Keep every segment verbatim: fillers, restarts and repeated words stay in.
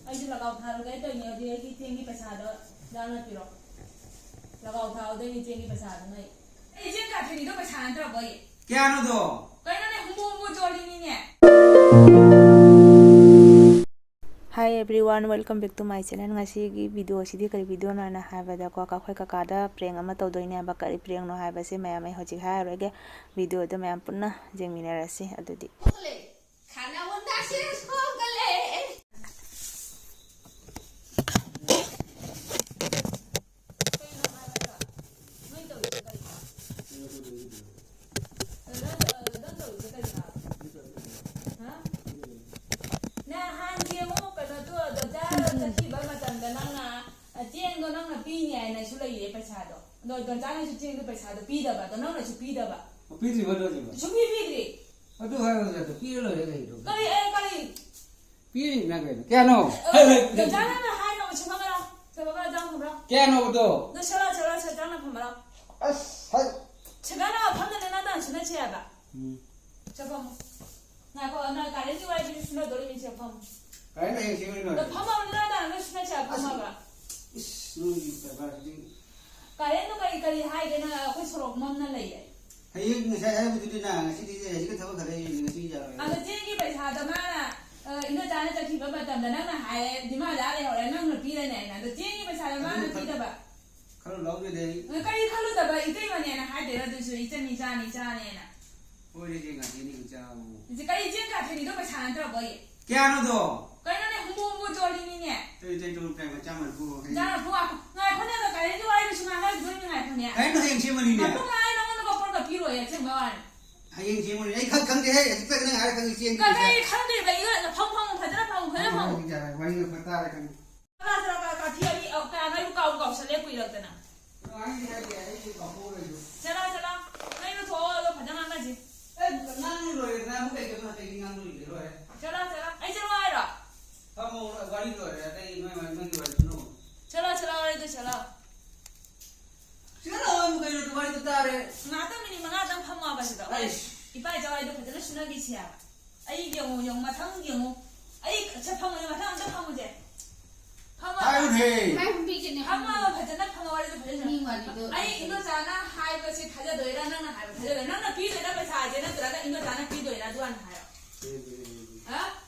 ꯑꯩꯁꯨ ꯂꯒꯥꯎ ꯊꯥꯔꯨꯒꯦ ꯇꯧꯔꯤꯅꯦ꯫ ꯍꯧꯖꯤꯛ ꯑꯩꯒꯤ ꯆꯦꯡꯒꯤ ꯄꯩꯁꯥꯗꯣ ꯌꯥꯎꯅ ꯄꯤꯔꯣ꯫ ꯂꯒꯥꯎ ꯊꯥꯔꯨꯗꯣꯏꯅꯤ ꯆꯦꯡꯒꯤ ꯄꯩꯁꯥꯗꯣ ꯅꯣꯏ꯫ ꯑꯩ ꯆꯦꯡ ꯀꯥ ꯊꯤꯜꯂꯤꯗꯣ ꯄꯩꯁꯥ ꯅꯠꯇ꯭ꯔꯕꯣ ꯑꯩ? ꯀꯌꯥꯅꯣꯗꯣ? ꯀꯩꯅꯣꯅꯦ, ꯍꯨꯝꯕꯨ ꯍꯨꯝꯕꯨ ꯆꯣꯜꯂꯤꯅꯤꯅꯦ꯫ Hi everyone, welcome back to my channel. ꯉꯁꯤꯒꯤ video ꯑꯁꯤꯗꯤ ꯀꯔꯤ video ꯅꯣ ꯍꯥꯏꯅ ꯍꯥꯏꯕꯗꯀꯣ, ꯑꯩꯈꯣꯏ ꯀꯀꯥꯗ prank ꯑꯃ ꯇꯧꯗꯣꯏꯅꯦ ꯍꯥꯏꯕ꯫ ꯀꯔꯤ prank ꯅꯣ ꯍꯥꯏꯕꯁꯦ ꯃꯌꯥꯝ ꯑꯩ ꯍꯧꯖꯤꯛ ꯍꯥꯏꯔꯔꯣꯏꯒꯦ, video ꯗ ꯃꯌꯥꯝ ꯄꯨꯟꯅ ꯌꯦꯡꯃꯤꯟꯅꯔꯁꯤ꯫ ꯑꯗꯨꯗꯤ ꯈꯥꯅꯥ ꯋꯥꯟꯗꯥꯁꯦ ꯁꯣꯝꯒ ꯂꯩ꯫ ꯀꯩꯅꯣ ꯍꯥꯏꯔꯒ ꯅꯣꯏ ꯇꯧꯔꯤꯁꯦ ꯀꯩꯅꯣ? ꯅꯪ, ꯅꯪ ꯇꯧꯔꯤꯁꯦ ꯀꯩꯅꯣ? ꯍꯥ? ꯅꯍꯥꯟꯒꯤ ꯑꯃꯨꯛ ꯀꯩꯅꯣꯗꯣ, ꯗꯣꯖꯥ ꯆꯠꯈꯤꯕ ꯃꯇꯝꯗ ꯅꯪꯅ, ꯑ, ꯆꯦꯡꯗꯣ ꯅꯪꯅ ꯄꯤꯅꯤ ꯍꯥꯏꯅꯁꯨ ꯂꯩꯔꯦ ꯄꯩꯁꯥꯗꯣ꯫ ꯑꯗꯣ ꯗꯣꯖꯥꯅꯁꯨ ꯆꯦꯡꯗꯣ ꯄꯩꯁꯥꯗꯣ ꯄꯤꯗꯕ, ꯑꯗꯣ ꯅꯪꯅꯁꯨ ꯄꯤꯗꯕ꯫ ꯄꯤꯗ꯭ꯔꯤꯕꯣ ꯑꯗꯨ ꯍꯧꯖꯤꯛꯐꯥꯎ? ꯁꯨꯡꯄꯤ ꯄꯤꯗ꯭ꯔꯤ꯫ ꯑꯗꯨ ꯍꯥꯏꯔꯒ ꯑꯗꯨ ꯄꯤꯔ ꯂꯣꯏꯔꯦ ꯀꯩꯅꯣ? ꯀꯔꯤ, ꯑꯦ, ꯀꯔꯤ? ꯄꯤꯔꯤꯅ ꯀꯩꯅꯣ? ꯀꯌꯥꯅꯣ? ꯗꯣꯖꯥ ꯅꯪꯅ ꯍꯥꯏꯔꯒ ꯁꯨꯡꯉꯝꯃꯔꯣꯏ꯫ ꯁꯦꯕꯥ ꯆꯪꯈ꯭ꯔꯣ꯫ ꯀꯌꯥꯅꯣ ꯑꯗꯣ? ꯅꯪ ꯁꯦꯕꯥ, ꯁꯦꯕꯥ, ꯁꯦꯕꯥ ꯆꯪꯅ ꯐꯝꯃꯔꯣ꯫ ꯑꯁ, ꯍꯥꯏ꯫ ꯁꯦꯕꯥꯅ ꯐꯝꯗꯅ ꯅꯪ ꯇꯥꯟ ꯁꯨꯅꯁꯦ ꯍꯥꯏꯕ꯫ ꯎꯝ꯫ ꯁꯦ ꯐꯝꯃꯣ꯫ ꯉꯥꯏꯈꯣ, ꯅꯪ ꯀꯥꯔꯦꯟꯒꯤ ꯋꯥꯔꯤꯗꯨꯗꯤ ꯁꯨꯅꯗꯣꯔꯤꯕꯅꯤ, ꯁꯦ ꯐꯝꯃꯣ꯫ ꯀꯥꯔꯦꯟ ꯍꯌꯦꯡ ꯁꯦꯝꯃꯅꯤ ꯂꯣꯏꯔꯦ꯫ ꯅꯪ ꯐꯝꯃꯣ, ꯅꯪ ꯇꯥꯟ ꯅꯪ ꯁꯨꯅꯁꯦ ꯍꯥꯏꯕ, ꯐꯝꯃꯣ ꯍꯥꯏꯕ꯫ ꯏꯁ, ꯅꯣꯏꯒꯤ ꯀꯔꯕꯥꯔꯁꯤꯗꯤ꯫ ꯀꯥꯔꯦꯟꯗꯣ ꯀꯔꯤ ꯀꯔꯤ ꯍꯥꯏꯒꯦ ꯅꯪ? ꯑꯩꯈꯣꯏ ꯁꯣꯔꯣꯛ ꯃꯝꯅ ꯂꯩꯌꯦ꯫ ꯍꯌꯦꯡ ꯉꯁꯥꯏ ꯍꯥꯏꯕꯗꯨꯗꯤ ꯅꯪ ꯉꯁꯤꯗꯤ ꯍꯧꯖꯤꯛꯀ ꯊꯕꯛ ꯈꯔ ꯂꯩ, ꯉꯁꯤ ꯌꯥꯔꯣꯏ꯫ ꯑꯗꯣ ꯆꯦꯡꯒꯤ ꯄꯩꯁꯥꯗꯣ ꯃꯥꯅ, ꯑ, ꯏꯟꯗꯣꯆꯥꯅ ꯆꯠꯈꯤꯕ ꯃꯇꯝꯗ ꯅꯪꯅ ꯍꯥꯏꯌꯦ, "ꯗꯤꯃꯥꯟꯗ ꯂꯩꯍꯧꯔꯦ, ꯅꯪꯅ ꯄꯤꯔꯅꯤ" ꯍꯥꯏꯅ꯫ ꯑꯗꯣ ꯆꯦꯡꯒꯤ ꯄꯩꯁꯥꯗꯣ ꯃꯥꯅ ꯑꯗꯨꯅ ꯈꯔ ꯄꯤꯗꯕ꯫ ꯈꯔ ꯂꯧꯗꯣꯏꯅꯦ ꯑꯩ꯫ ꯑ, ꯀꯔꯤ ꯈꯜꯂꯨꯗꯕ? ꯏꯇꯩꯃꯅꯦꯅ ꯍꯥꯏꯗꯣꯏꯔꯣ ꯑꯗꯨꯁꯨ? ꯏꯆꯟ ꯏꯆꯥꯅꯤ, ꯏꯆꯥꯅꯦꯅ꯫ ꯍꯣꯏꯅꯦ, ꯏꯆꯦ, ꯉꯥꯛꯇꯅꯤ ꯏꯆꯥꯕꯨ꯫ ꯏꯆꯦ, ꯀꯔꯤ ꯆꯦꯡ ꯀꯥ ꯊꯤꯜꯂꯤꯗꯣ ꯄꯩꯁꯥ ꯅꯠꯇ꯭ꯔꯕꯣ ꯑꯩ? ꯀꯌꯥꯅꯣꯗꯣ? ꯀꯩꯅꯣꯅꯦ, ꯍꯨꯝꯕꯨ ꯍꯨꯝꯕꯨ ꯆꯣꯜꯂꯤꯅꯤꯅꯦ꯫ ꯑꯩ ꯏꯆꯦ, ꯆꯨꯔꯨꯞ ꯇꯥꯏ, ꯃꯆꯥ ꯃꯔꯨ ꯄꯨꯔꯛꯑꯣ, ꯍꯩ꯫ ꯆꯥꯅ ꯄꯨꯔꯛꯑꯣ꯫ ꯉꯥꯏꯈꯣꯅꯦ, ꯑꯗꯣ ꯀꯔꯤꯒꯤ ꯋꯥꯔꯤꯗꯨꯁꯨ ꯉꯥꯡꯅꯈꯤꯗꯣꯏꯅꯤ, ꯉꯥꯏꯈꯣꯅꯦ꯫ ꯀꯔꯤꯅꯣ ꯍꯌꯦꯡ ꯁꯦꯝꯃꯅꯤꯅꯦ? ꯉꯥꯏꯈꯣ, ꯉꯥꯏ, ꯅꯉꯣꯟꯗ ꯄꯣꯠꯀ ꯄꯤꯔꯣꯏ, ꯑꯁꯦꯡꯕ ꯋꯥꯅꯤ꯫ ꯍꯌꯦꯡ ꯁꯦꯝꯃꯅꯤ꯫ ꯑꯩ ꯈꯪ-, ꯈꯪꯗꯦꯍꯦ, ꯍꯧꯖꯤꯛꯇ ꯅꯪ ꯍꯥꯏꯔ ꯈꯪꯉꯤ, ꯆꯦꯡꯒꯤ ꯄꯩꯁꯥ꯫ ꯀꯔꯤ ꯈꯪꯗ꯭ꯔꯤꯕ? ꯏꯒ ꯐꯝ, ꯐꯝ, ꯐꯖꯅ ꯐꯝ, ꯐꯖꯅ ꯐꯝ꯫ ꯍꯣꯏ, ꯍꯣꯏ, ꯌꯥꯔꯦ, ꯋꯥꯔꯤ ꯐ ꯇꯥꯔꯦ, ꯈꯪꯉꯤ꯫ ꯆꯠꯂꯣ, ꯆꯠꯂꯣ, ꯀꯥ-, ꯀꯥꯊꯤ ꯑꯅꯤ, ꯑ, ꯀꯥ ꯃꯩ ꯀꯥꯎ ꯀꯥꯎꯁꯜꯂꯦ ꯀꯨꯏꯔꯛꯇꯅ꯫ ꯉꯥꯡꯗꯤ ꯍꯥꯏꯗꯦ, ꯑꯩ ꯀꯥꯎꯊꯣꯛꯎꯔꯦ ꯑꯩꯁꯨ꯫ ꯆꯠꯂꯣ, ꯆꯠꯂꯣ, ꯃꯩ ꯃꯨꯠꯊꯣꯛꯑꯣ, ꯑꯗꯣ ꯐꯖꯅ ꯉꯥꯡꯅꯁꯤ꯫ ꯑꯦ, ꯉꯥꯡꯕ ꯂꯣꯏꯔꯦꯗꯅ, ꯑꯃꯨꯛ ꯀꯩ ꯀꯩꯅꯣ ꯑꯇꯩꯗꯤ ꯉꯥꯡꯕ ꯂꯣꯏꯔꯦ, ꯂꯣꯏꯔꯦ꯫ ꯆꯠꯂꯣ, ꯆꯠꯂꯣ, ꯑꯩ ꯆꯠꯂꯣ ꯍꯥꯏꯔꯣ? ꯐꯝꯃꯣ, ꯋꯥꯔꯤ ꯂꯣꯏꯔꯦ, ꯑꯇꯩ ꯅꯣꯏ ꯋꯥꯔꯤ, ꯅꯣꯏꯒꯤ ꯋꯥꯔꯤ ꯁꯨꯅꯧ꯫ ꯆꯠꯂꯣ, ꯆꯠꯂꯣ, ꯋꯥꯔꯤꯗꯣ ꯆꯠꯂꯣ꯫ ꯆꯠꯂꯣ, ꯑꯃꯨꯛ ꯀꯩꯅꯣ, ꯋꯥꯔꯤꯗꯣ ꯇꯥꯔꯦ꯫ ꯉꯥꯛꯇꯪ ꯃꯤꯅꯤꯠ ꯃꯉꯥꯇꯪ ꯐꯝꯃꯣ ꯍꯥꯏꯕꯁꯤꯗ꯫ ꯑꯩꯁ꯫ ꯏꯄꯥ ꯏꯆꯥ ꯋꯥꯔꯤꯗꯣ ꯐꯖꯅ ꯁꯨꯅꯈꯤꯁꯤ ꯍꯥꯏꯕ꯫ ꯑꯩ ꯌꯦꯡꯉꯨ, ꯌꯦꯡꯉꯨ, ꯃꯊꯪ ꯌꯦꯡꯉꯨ꯫ ꯑꯩ ꯁꯦ ꯐꯝꯃꯨꯁꯦ, ꯃꯊꯪ ꯑꯝꯇ ꯐꯝꯃꯨꯁꯦ꯫ ꯍꯦ꯫ ꯃꯥꯏ ꯍꯨꯝꯕꯤꯒꯤꯅꯦ꯫ ꯐꯝꯃꯒ ꯐꯖꯅ ꯐꯝꯃ ꯋꯥꯔꯤꯗꯣ ꯐꯖꯅ ꯃꯤ ꯋꯥꯔꯤꯗꯣ ꯑꯩ ꯏꯟꯗꯣꯆꯥꯅ ꯍꯥꯏꯕꯁꯦ ꯊꯥꯖꯗꯣꯏꯔꯥ, ꯅꯪꯅ ꯍꯥꯏꯕ ꯊꯥꯖꯗꯣꯏꯔꯥ? ꯅꯪꯅ ꯄꯤꯗꯣꯏꯔꯥ ꯄꯩꯁꯥꯁꯦ, ꯅꯠꯇ꯭ꯔꯒ ꯏꯟꯗꯣꯆꯥꯅ ꯄꯤꯗꯣꯏꯔꯥ? ꯑꯗꯨ ꯍꯥꯟꯅ ꯍꯥꯏꯔꯣ꯫ ꯍꯥ?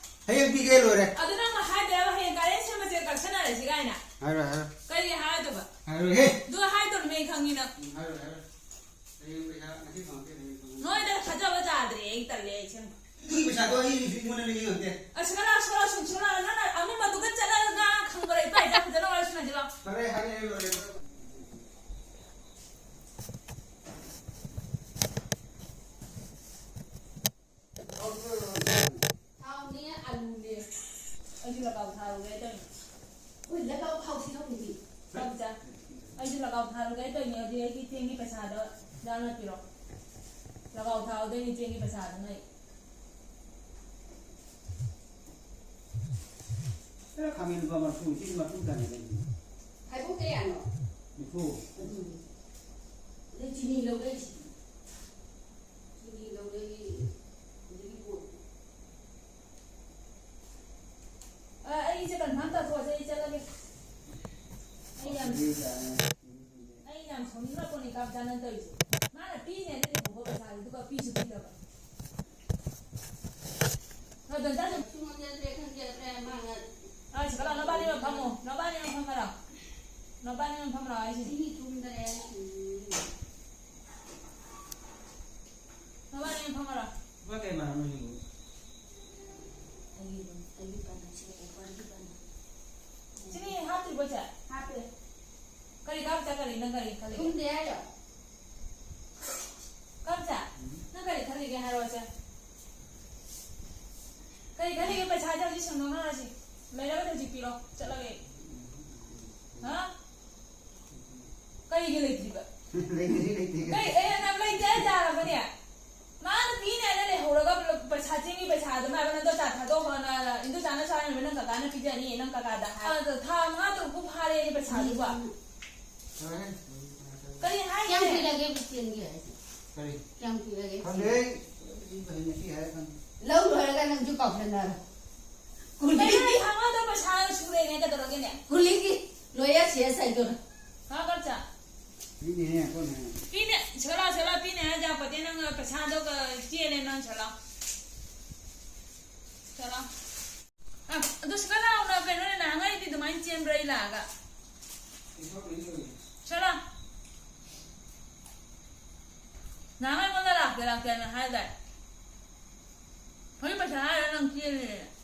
ꯍꯌꯦꯡ ꯄꯤꯒꯦ ꯂꯣꯏꯔꯦ꯫ ꯑꯗꯨ ꯅꯪꯅ ꯍꯥꯏꯗꯣꯏꯔꯥ, ꯍꯌꯦꯡ ꯀꯥꯂꯦꯟ ꯁꯦꯝꯕꯁꯦ ꯀꯛꯁꯟꯅꯔꯁꯤ ꯀꯥꯏꯅ? ꯍꯥꯏꯔꯣꯏ, ꯍꯥꯏꯔꯣꯏ꯫ ꯀꯔꯤ ꯍꯥꯏꯗꯣꯏꯕ? ꯍꯥꯏꯔꯣꯏꯍꯦ꯫ ꯑꯗꯨ ꯍꯥꯏꯗꯧꯔꯤꯃꯦ ꯑꯩ ꯈꯪꯉꯤ ꯅꯪ꯫ ꯎꯝ, ꯍꯥꯏꯔꯣꯏ, ꯍꯥꯏꯔꯣꯏ꯫ ꯍꯌꯦꯡ ꯄꯩꯁꯥ ꯉꯁꯤ ꯐꯪꯉꯛꯇꯦ, ꯍꯌꯦꯡ ꯐꯪꯉꯛꯇꯦ꯫ ꯅꯣꯏꯗ ꯊꯥꯖꯕ ꯇꯥꯗ꯭ꯔꯦ ꯑꯩ, ꯇꯜꯂꯦ ꯑꯩ ꯑꯁꯦꯡꯕ꯫ ꯑꯗꯨꯒꯤ ꯄꯩꯁꯥꯗꯣ ꯑꯩ ꯑꯩꯉꯣꯟꯗ ꯂꯩꯅꯤꯡꯉꯛꯇꯦ꯫ ꯑꯁ, ꯈꯔ ꯁꯣꯔ ꯁꯨꯝ ꯁꯨꯔ ꯅꯪꯅ ꯑꯃꯝꯕꯗꯨꯒ ꯆꯠꯂꯒ ꯉꯥ ꯈꯪꯕ꯭ꯔꯥ? ꯏꯄꯥ ꯏꯆꯥ ꯐꯖꯅ ꯋꯥꯔꯤ ꯁꯥꯟꯅꯁꯤꯔꯣ? ꯐꯔꯦ, ꯍꯥꯏꯔꯦ, ꯂꯣꯏꯔꯦ꯫ ꯊꯥꯎꯅꯦ, ꯑꯂꯨꯅꯦ꯫ ꯑꯩꯁꯨ ꯂꯒꯥꯎ ꯊꯥꯔꯨꯒꯦ ꯇꯧꯔꯤꯅꯦ꯫ ꯍꯣꯏ, ꯂꯒꯥꯎ ꯊꯥꯎ ꯁꯤ ꯂꯧꯅꯤꯡꯉꯤ꯫ ꯀꯝꯆꯥ, ꯑꯩꯁꯨ ꯂꯒꯥꯎ ꯊꯥꯔꯨꯒꯦ ꯇꯧꯔꯤꯅꯦ꯫ ꯍꯧꯖꯤꯛ ꯑꯩꯒꯤ ꯆꯦꯡꯒꯤ ꯄꯩꯁꯥꯗꯣ ꯗꯥꯅ ꯄꯤꯔꯣ꯫ ꯂꯒꯥꯎ ꯊꯥꯔꯨꯗꯣꯏꯅꯤ ꯆꯦꯡꯒꯤ ꯄꯩꯁꯥꯗꯨꯅ ꯑꯩ꯫ ꯈꯔ ꯈꯥꯃꯦꯟ ꯂꯨꯄꯥ ꯃꯔꯐꯨ, ꯁꯤꯗꯤ ꯃꯔꯐꯨ ꯇꯥꯅꯤ ꯀꯩꯅꯣ꯫ ꯍꯥꯏꯕꯨ ꯀꯌꯥꯅꯣ? ꯅꯤꯐꯨ꯫ ꯑꯗꯨꯅꯤ꯫ ꯑꯗꯩ ꯆꯤꯅꯤ ꯂꯧꯔꯛꯏꯁꯤꯗꯤ꯫ ꯆꯤꯅꯤ ꯂꯧꯔꯛꯏ꯫ ꯑꯗꯒꯤ ꯄꯣꯠ꯫ ꯑ, ꯑꯩꯁꯦ confirm ꯇꯥꯊꯣꯛꯑꯁꯦ, ꯑꯩ ꯆꯠꯂꯒꯦ꯫ ꯑꯩ ꯌꯥꯝ, ꯑꯩ ꯌꯥꯝ ꯁꯥꯎꯅꯤꯡꯉꯛꯄꯅꯤ ꯀꯥꯞ ꯆꯥꯅ ꯇꯧꯔꯤꯁꯦ꯫ ꯃꯥꯅ ꯄꯤꯅꯦꯅ ꯂꯩꯍꯧꯕ ꯄꯩꯁꯥꯗꯨ ꯑꯗꯨꯒ ꯄꯤꯁꯨ ꯄꯤꯗꯕ꯫ ꯅꯣꯏ ꯗꯣꯟꯆꯥꯁꯨ ꯁꯨꯡꯉꯝ ꯆꯠꯇ꯭ꯔꯦ, ꯈꯪ ꯆꯠꯇ꯭ꯔꯦ, ꯃꯥ ꯉ-, ꯑ, ꯁꯤꯀꯂꯥ, ꯅꯕꯥꯅꯤꯃꯛ ꯐꯝꯃꯣ, ꯅꯕꯥꯅꯤꯃꯛ ꯐꯝꯃꯔꯣ? ꯅꯕꯥꯅꯤꯃꯛ ꯐꯝꯃꯔꯣ ꯍꯥꯏꯁꯤꯅꯤ꯫ ꯆꯤꯅꯤ ꯊꯨꯝꯗ꯭ꯔꯦ꯫ ꯅꯕꯥꯅꯤꯃꯛ ꯐꯝꯃꯔꯣ? ꯂꯨꯄꯥ ꯀꯌꯥ ꯃꯥꯡꯉꯝꯃꯣ ꯌꯦꯡꯉꯨ꯫ ꯑꯩꯒꯤ ꯔꯨꯝ, ꯑꯩꯒꯤ ꯄꯥꯟꯅꯁꯤꯔ, ꯑꯣꯐꯔꯒꯤ ꯄꯥꯟꯅ꯫ ꯆꯤꯅꯤ ꯍꯥꯞꯇ꯭ꯔꯤꯕꯣ, ꯆꯦ? ꯍꯥꯞꯄꯦ꯫ ꯀꯔꯤ ꯀꯥꯞ ꯆꯠꯈꯔꯤ? ꯅꯪ ꯀꯔꯤ ꯈꯜꯂꯤꯒꯦ? ꯊꯨꯝꯗꯦ ꯍꯥꯏꯔꯣ? ꯀꯥꯞ ꯆꯦ? ꯎꯝ꯫ ꯅꯪ ꯀꯔꯤ ꯈꯜꯂꯤꯒꯦ ꯍꯥꯏꯔꯣꯁꯦ꯫ ꯀꯔꯤ ꯈꯜꯂꯤꯒꯦ? ꯄꯩꯁꯥꯁꯦ ꯍꯧꯖꯤꯛ ꯁꯤꯡꯗꯣꯛꯅꯔꯁꯤ꯫ ꯂꯩꯔꯒꯗꯤ ꯍꯧꯖꯤꯛ ꯄꯤꯔꯣ꯫ ꯆꯠꯂꯒꯦ꯫ ꯍꯥ? ꯀꯔꯤꯒꯤ ꯂꯩꯇ꯭ꯔꯤꯕ? ꯂꯩꯇ꯭ꯔꯤ, ꯂꯩꯇ꯭ꯔꯤ꯫ ꯀꯔꯤ? ꯑꯦ, ꯅꯪ ꯂꯩꯇꯦ ꯍꯥꯏ ꯇꯥꯔꯕꯅꯦ? ꯃꯥꯅ ꯄꯤꯅꯦꯅ ꯂꯩꯍꯧꯔꯒ ꯄꯩꯁꯥ ꯆꯦꯡꯒꯤ ꯄꯩꯁꯥꯗꯣ ꯃꯥ ꯅꯪ ꯏꯟꯗꯣꯆꯥ ꯊꯥꯗꯣꯛꯈ꯭ꯔꯣꯅ, ꯏꯟꯗꯣꯆꯥꯅ ꯆꯥꯔꯝꯃꯤꯕ ꯅꯪ ꯀꯀꯥꯅ ꯄꯤꯖꯅꯤ, ꯅꯪ ꯀꯀꯥꯗ ꯍꯥꯏ꯫ ꯑꯗꯣ ꯊꯥ ꯃꯉꯥ ꯇꯔꯨꯛꯄꯨ ꯐꯥꯔꯦꯅꯦ ꯄꯩꯁꯥꯗꯨꯕꯣ꯫ ꯐꯔꯦ꯫ ꯀꯔꯤ ꯍꯥꯏꯒꯦ? ꯀꯌꯥꯝ ꯀꯨꯏꯔꯒꯦ ꯆꯦꯟꯒꯦ ꯍꯥꯏꯁꯦ? ꯀꯔꯤ? ꯀꯌꯥꯝ ꯀꯨꯏꯔꯒꯦ? ꯈꯪꯗꯦ ꯑꯩ꯫ ꯉꯁꯤ ꯍꯥꯏꯔ ꯈꯪꯉꯦ꯫ ꯂꯧ ꯂꯣꯏꯔꯒ ꯅꯪꯁꯨ ꯀꯥꯎꯁꯟꯅꯔꯣ꯫ ꯀꯨꯂꯤꯒꯤ ꯀꯩꯅꯣ ꯊꯥ ꯃꯉꯥ ꯇꯔꯨꯛ ꯄꯩꯁꯥ ꯁꯨꯔꯦꯅꯦ, ꯀꯩꯗꯧꯔꯒꯦꯅꯦ? ꯀꯨꯂꯤꯒꯤ ꯂꯣꯏꯌꯦ ꯁꯤ ꯑꯦꯁ ꯑꯥꯏꯗꯨꯅ꯫ ꯍꯥ ꯀꯔꯆꯥ? ꯄꯤꯅꯦꯍꯦ ꯑꯩꯈꯣꯏꯅ꯫ ꯄꯤꯅꯦ꯫ ꯁꯤꯀꯂꯥ ꯁꯤꯀꯂꯥ ꯄꯤꯅꯦ ꯍꯥꯏ ꯌꯥꯄꯣꯠꯇꯦ꯫ ꯅꯪ ꯄꯩꯁꯥꯗꯣ ꯆꯦꯜꯂꯦ ꯅꯪ ꯁꯤꯀꯂꯥ꯫ ꯁꯤꯀꯂꯥ꯫ ꯑ, ꯑꯗꯨ ꯁꯤꯀꯂꯥ ꯀꯩꯅꯣꯅꯦ, ꯅꯍꯥꯟꯉꯩꯗꯤ ꯑꯗꯨꯃꯥꯏꯅ ꯆꯦꯟꯕ꯭ꯔꯥ ꯑꯩ ꯂꯥꯛꯑꯒ? ꯁꯤꯀꯂꯥ꯫ ꯅꯍꯥꯟꯉꯩ ꯑꯩꯉꯣꯟꯗ ꯂꯥꯛꯇꯦ ꯂꯥꯛꯇꯦ ꯍꯥꯏꯅ ꯍꯥꯏꯗꯥꯏ? ꯍꯧꯖꯤꯛ ꯄꯩꯁꯥ ꯍꯥꯏꯔ ꯅꯪ ꯆꯦꯜꯂꯦ꯫